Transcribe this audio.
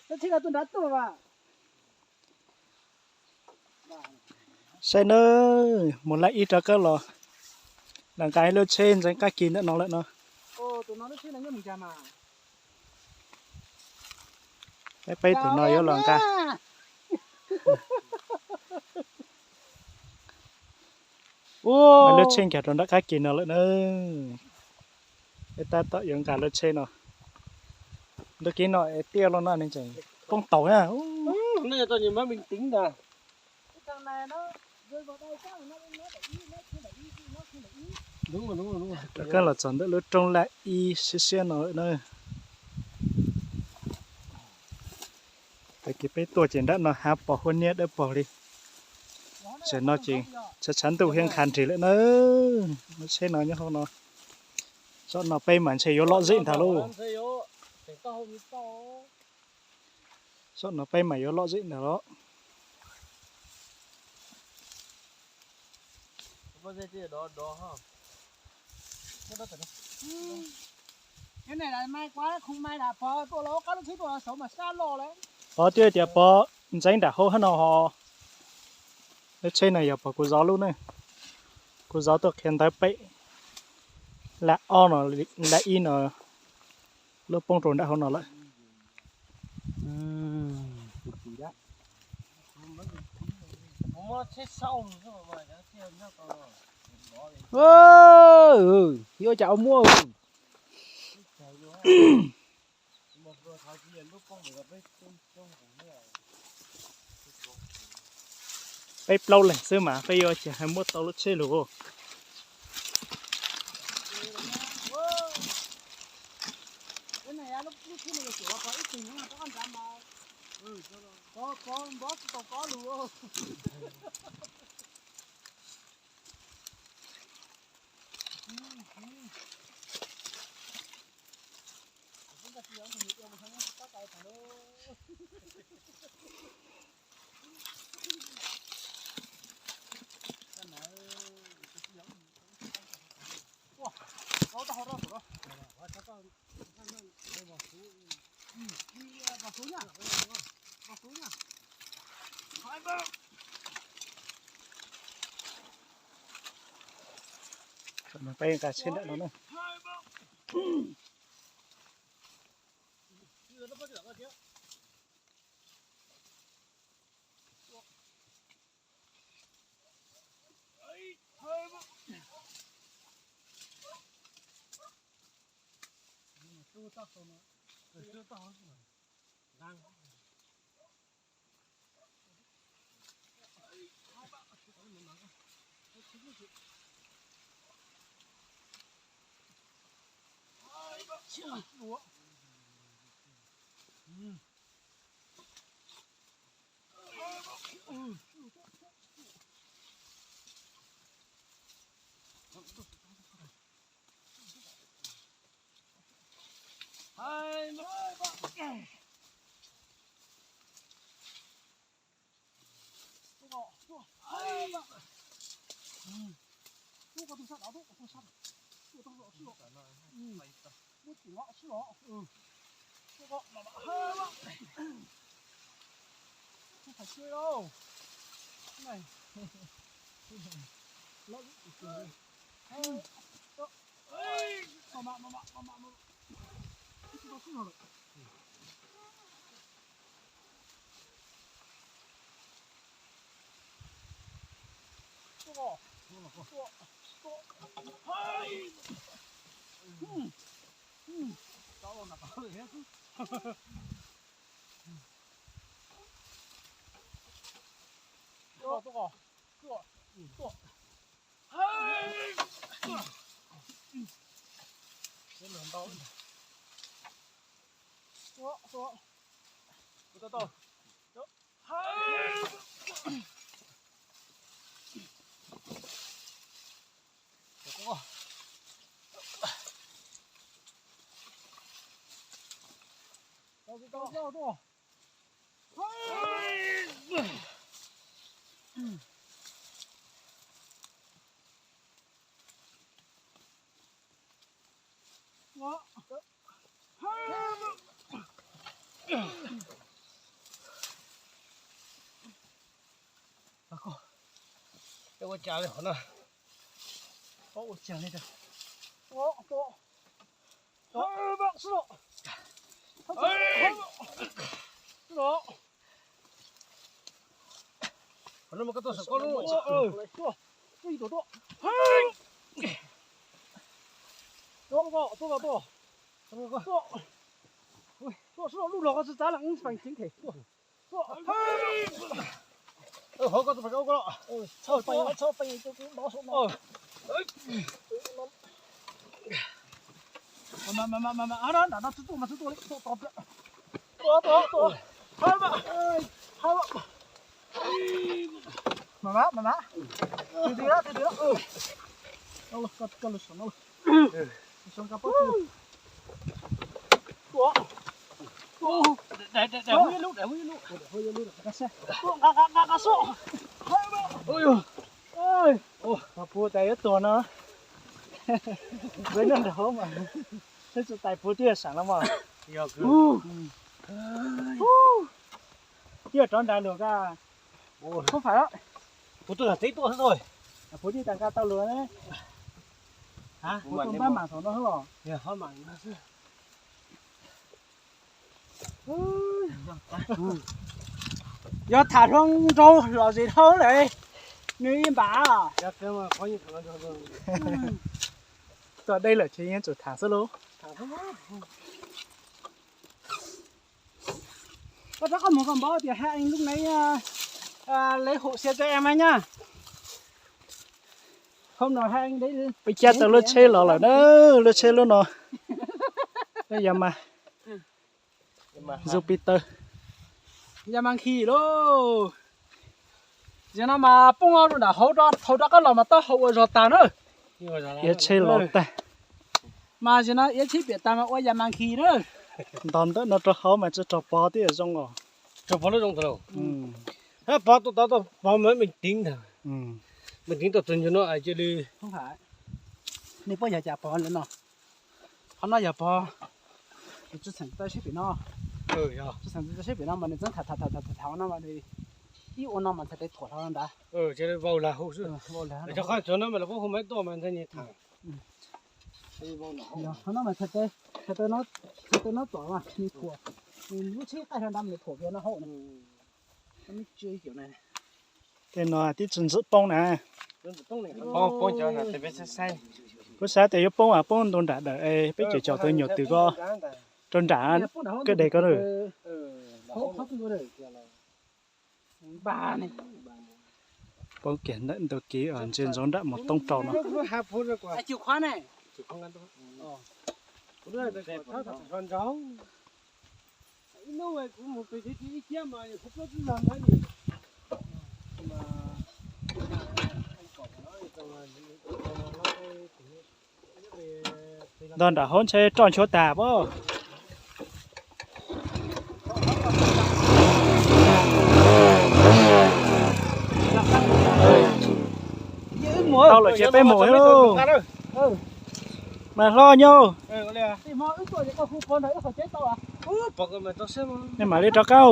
Saib nawb, mus laj ib rov qab los, los nqa lub tsheb ntxeev qab kis ntawm no lawm no. Peb tus no yuav los nqa lub tsheb nkaus rau nram qab kis no lawm na. Peb tab tom yuav nqa lub tsheb no. Ntu kib no es tiaj los no nws tseem poob taus na. Rov qab los txog ntawm lub roob laj ib siab siab no lawm na. Tag kis peb tuaj ces nram no hav pos huab niab dawb paug li. Tam no ces tshav tshav ntuj thiab nqha nrig lawm na. Lub tsheb no nyob hauv no. Tsob no peb mas ntshe yuav lom zem ntag lauj. Tsob no peb mas yuav lom zem ntag lauj. Pov twb tias pov ntxeev nram hauv hab no ho. Lub tsheb no yog pog kuv zov lub ne. Kuv zov tuaj qhia ntawv pem. Laj ob no, laj ib no, lub poob rau nram hauv no lawm. Yuav cas ua muab. Peb plaub leeg xwb mas peb yuav cas muab tau lub tsheb lug. Peb nqa tsheb ntawm no na. Cas li qhov no. Ua cas li. Qhov no mas koj tuaj saum koj lub. Tuaj, tuaj, tuaj, tuaj. Tuaj, tuaj, tuaj, lub los koj tsis txav lawm, feem ceev them. Tuaj, tuaj. Hauv koj tuaj pem koj los. Txhob peem, txhob peem, tus kuv nov saum no. Mas, mas, mas, mas, mas, nram no tsis tuaj mas tsis tuaj li, tuaj tod pliag. Tuaj, tuaj, tuaj. Hab, hab. Mas, mas, mas, mas. Tig, tig, tig, tig. Koj, koj lug saum no. Daim, daim, daim huv ib lub, daim huv ib lub. Nqa, nqa, nqa, nqa xwb. Puag tas yuav tuag no. Npawg nyob nram hauv mas, peb tsis tais puag twb yog seem los mas. Twb yog rov nrad lug nqa. Không phải đó. Puag twb teb tuaj xwb thôi. Puag twb tas nqa tau lug ne. Puag twb npab mam thaum no xwb los. Yog tham hluas nraug lom zem dhau lawm, nws ib npam. Txog dej lawm ces yeej tsum tham xwb lauj. Koj rov qab mus koj npaub tias hai anh lúc nãy, à, lấy hộ xe cho em anh nhá. Hôm nào hai anh đấy. Peb cab tau lub tsheb los lawm na, lub tsheb lub no. Yamaha Jupiter. Yamaha Khi lauj. Zaum no mas poob rau nram hauv, thaum rov qab los mas taub hau ua zog tag na. Iav tsheb los tag. Mas zaum no iav tsheb piam tag mas ua Yamaha Khi na. Ntos ntawm no rau hauv mas tsis raug pov twb zoo os. Raug pov lub zoo tag lauj. Hab pov tuaj tod, pov mas me teev ntag. Me teev tuaj txog ntua no cia li. Nej paub yog cas pov lawm no? Qhov no yog pov tsis txheem tau sib pem no. Tsis txheem tau sib pem no mas nws txeeb tham tham tham tham no mas nws ib ua no mas txhais tes thuam hlo ntawd. Vau lag hauv xwb. Cov qhov tsuav no mas los puab hu maiv tuaj mas ntxhais niag tham. Qhov no mas txhais tes, txhais tes no tom mas nws thuam, nws lub tsheb qaij hlo nrad mas nws thuam kiag no hauv na. Tej no tib tsis ntxim poob na. Puab xav tias yuav poob mas poob ntu nram dawm es peb cem caum tus nyuam twm ko rau nram kawg deg ko. Poob kiag ntawm ntug kev ntsia ntsoov nram mus toob rau no. Ntog nram hauv ntshe roj nchuav tag pob. Tau lawm ces peb mus. Mas hlob nyuj, nej mam li rov qab.